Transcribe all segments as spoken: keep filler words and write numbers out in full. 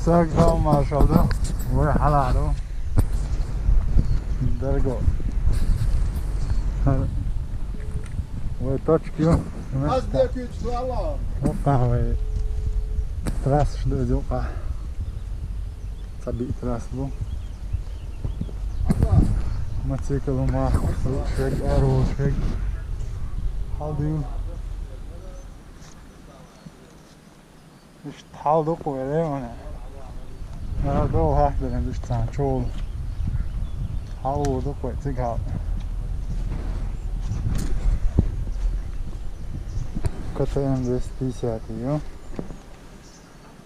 Саг салмашалда. Вай хьаларо. Дарго. Вай точки. Аз декуч вала. Опа, вай. Трасс шдо дёка. Цаби трасс бу. Мотоцикл ма. Шек, ару, шек. Халдил. Ишт хьал дукха вара вана. Ара дол хахтарен душцан чул. Хьал дукха вай циг хьал. К Т М двести пятьдесят ю.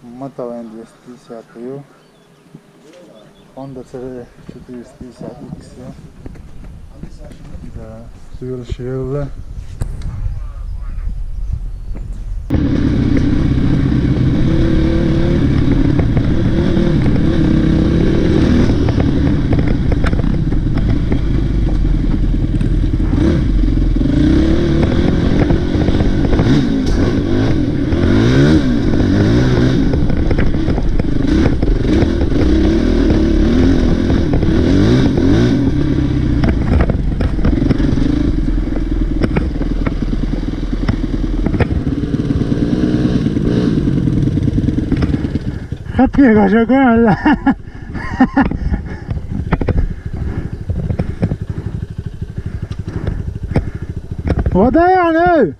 Мотол Н двести пятьдесят ю. Honda C R F четыреста пятьдесят X, да. Да, сюршила. خطية شكرا. Вода, яны!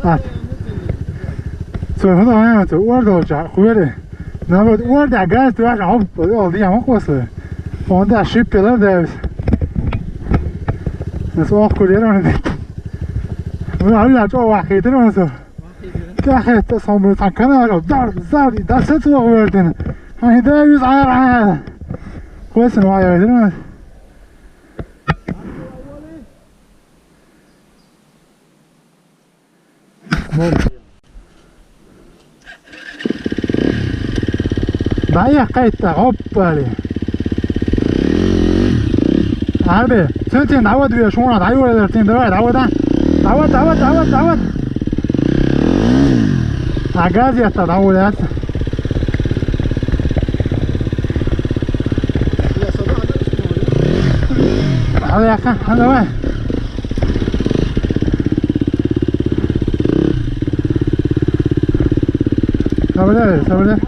Ат. Цо хана ая, цо ордо ча, хуэре. На вот ордо газ, ты аж хоп, ол дия мак васлы. Онда шип пелер да. Нас ох кулер он. Ну, алла чо вахитер он со. Кахет та сомбу танкана, дар, зар, да сет вахвердин. Ай да юз аяр аяр. Квесин ваяр. Дая кайта, оппали. Арби, сен тен давай две шуна, давай, давай, давай, давай, давай, давай, давай, давай. А газ я-то давай, я-то. Давай, я-ка, давай. Сабырда, сабырда.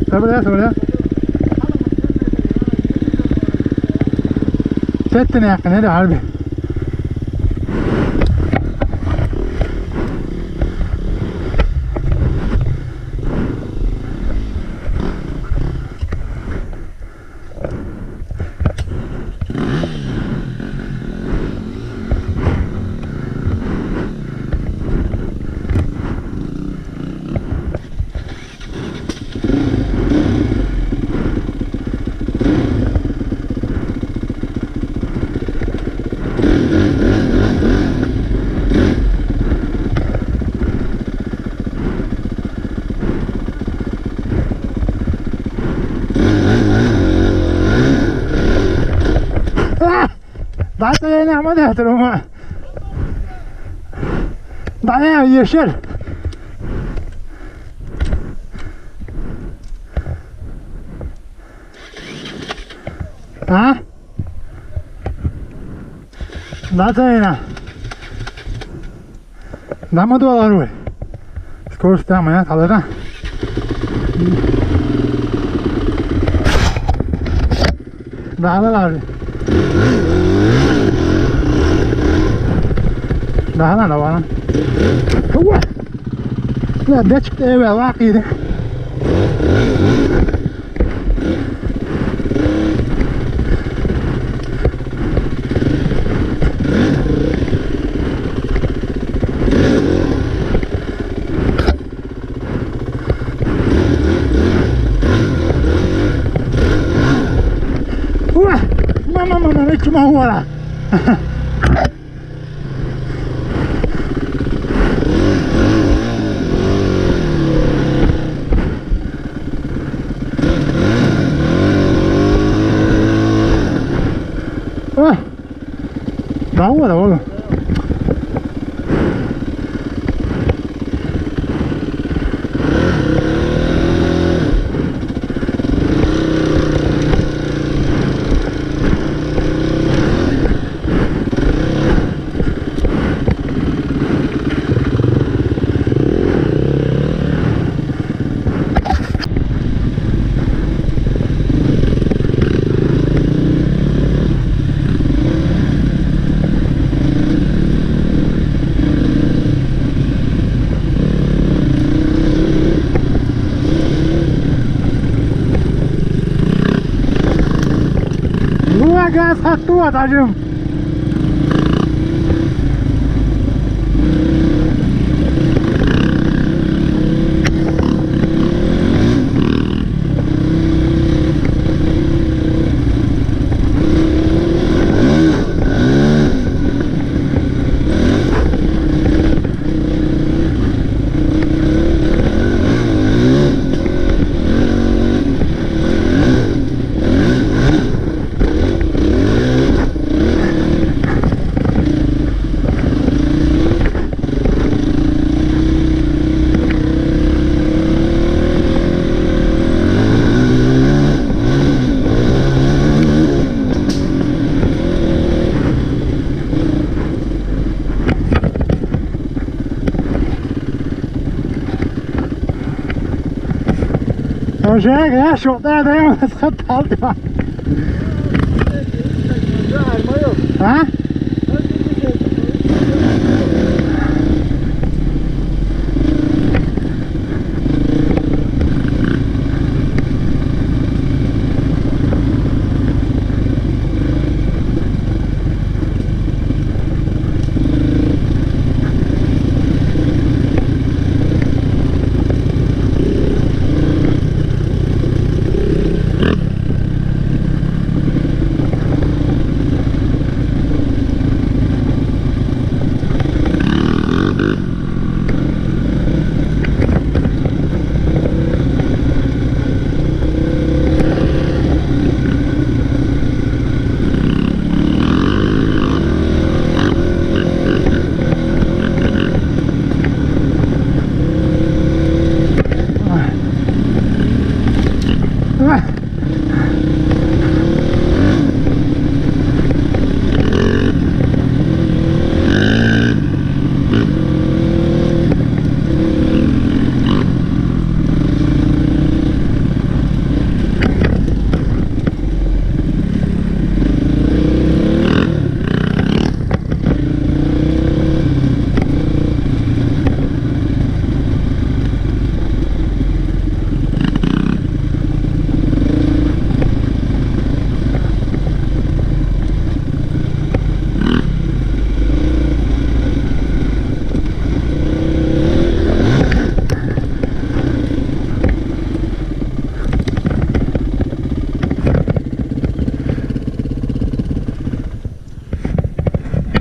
Сабырда, сабырда. Сеттин яқын, эди, Арби. Дата яна ма да трума. Да я ешер. А? Дата яна. Дама доллар. Скорость там моя талера. Да, да, да. Да, да, да, да. Уа! Я дечик эве вакиди. Уа! Мама, мама, мама, чума хуара. Уа! Да, да, да. Há tuat a jim. Roger, ja, schon, der, der, das hat halt. Ha?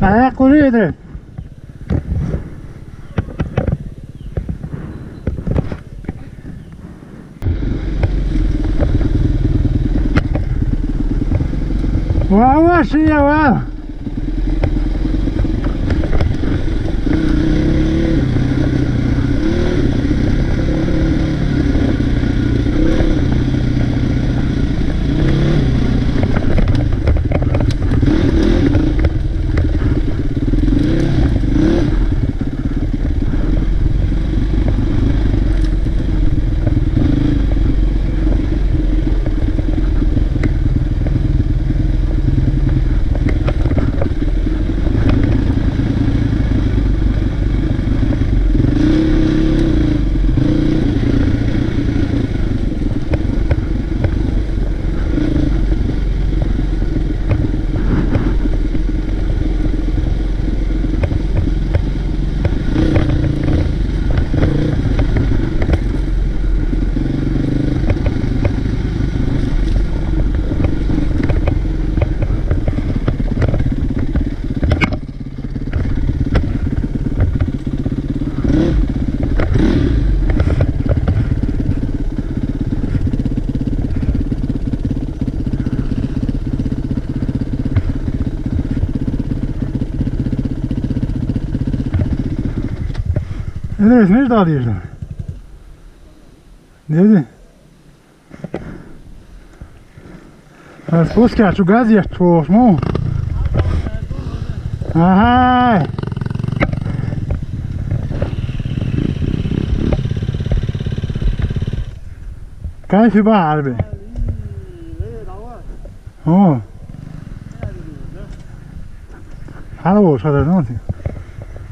Ayak kuruyordu. Wow, wow, see you, wow. Neresi, nerede alıyorsun? Nerede? Ha, spuskear, tu gazia, tu, mo. Aha. Kai fi ba arbe. Oh. Hala wo sa da no.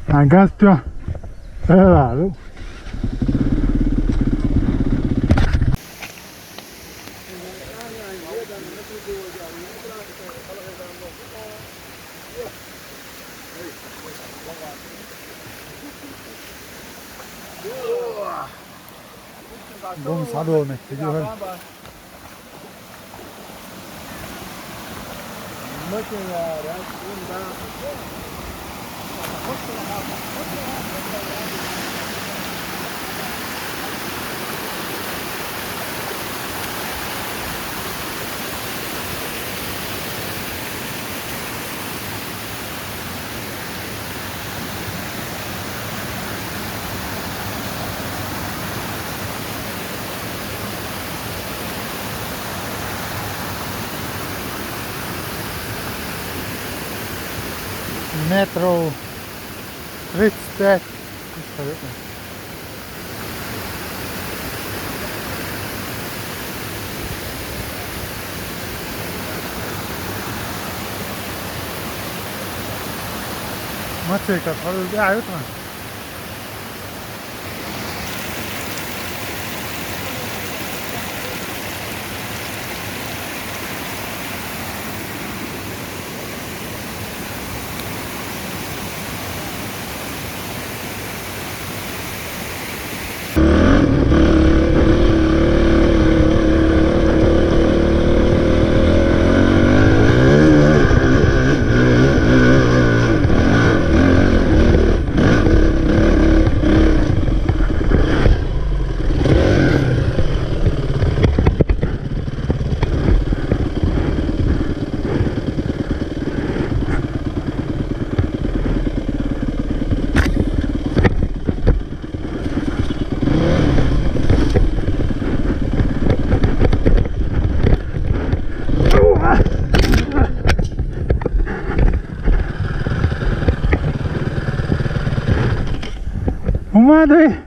An gaz tu. Era lo. Bom, sado ne, video hai. Metro Ritztech. Matsika, Uma dui.